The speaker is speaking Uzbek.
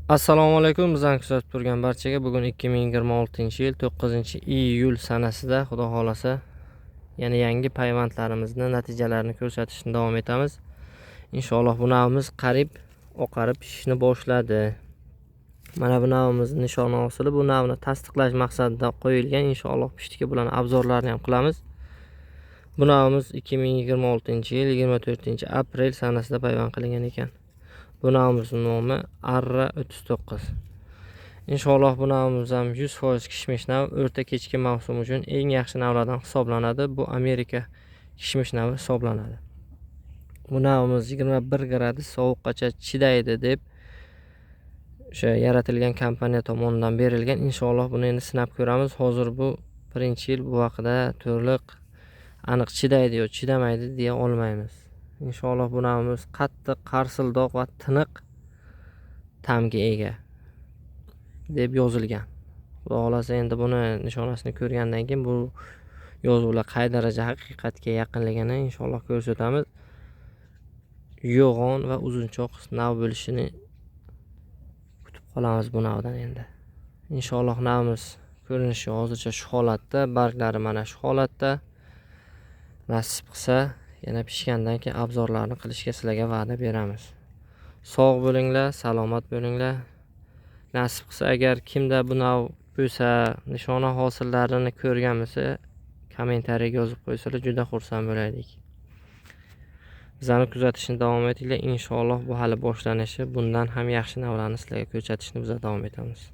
Assalomu alaykum, bizani kuzatib turgan barchaga. Bugun 2026-yil 9-iyul sanasida, Xudo xolasa, yana yangi payvandlarimizni natijalarini ko'rsatishni davom etamiz. Inshaalloh bu navimiz qariyb oqarib pishishni boshladi. Mana bu navimiz nishona hosili, bu navni tasdiqlash maqsadida qo'yilgan. Inshaalloh pishdiki, bularni obzorlarini ham qilamiz. Bu navimiz 2026-yil 24-aprel sanasida payvand qilingan ekan. Bu navimizning nomi Arra 39. Inshaalloh bu navimiz ham 100% kishmish nav, o'rta kechki mavsum uchun eng yaxshi navlardan hisoblanadi. Bu Amerika kishmish navi hisoblanadi. Bu navimiz 21 gradus sovuqqacha chidaydi deb o'sha yaratilgan kompaniya tomonidan berilgan. Inshaalloh buni endi sinab ko'ramiz. Hozir bu birinchi yil, bu haqida to'liq aniq chidaydi yo chidamaydi deya olmaymiz. Inshaalloh bu navimiz qattiq, qarsildoq va tiniq ta'mga ega deb yozilgan. Xudo xolasa, endi buni nishonasini ko'rgandan keyin bu yozuvlar qay daraja haqiqatga yaqinligini inshaalloh ko'rsatamiz. Yo'g'on va uzunchoq nav bo'lishini kutib qolamiz bu navdan endi. Inshaalloh navimiz ko'rinishi hozircha shu holatda, barglari mana shu holatda. Nasib qilsa, yana pishgandan keyin obzorlarni qilishga sizlarga va'da beramiz. Sog' bo'linglar, salomat bo'linglar. Nasib qilsa, agar kimda bu nav bo'lsa, nishona hosillarini ko'rgan bo'lsa, kommentariyaga yozib qo'ysalar juda xursand bo'lardik. Bizani kuzatishni davom etinglar. Inshaalloh bu hali boshlanishi, bundan ham yaxshi navlarni sizlarga ko'rsatishni biz davom etamiz.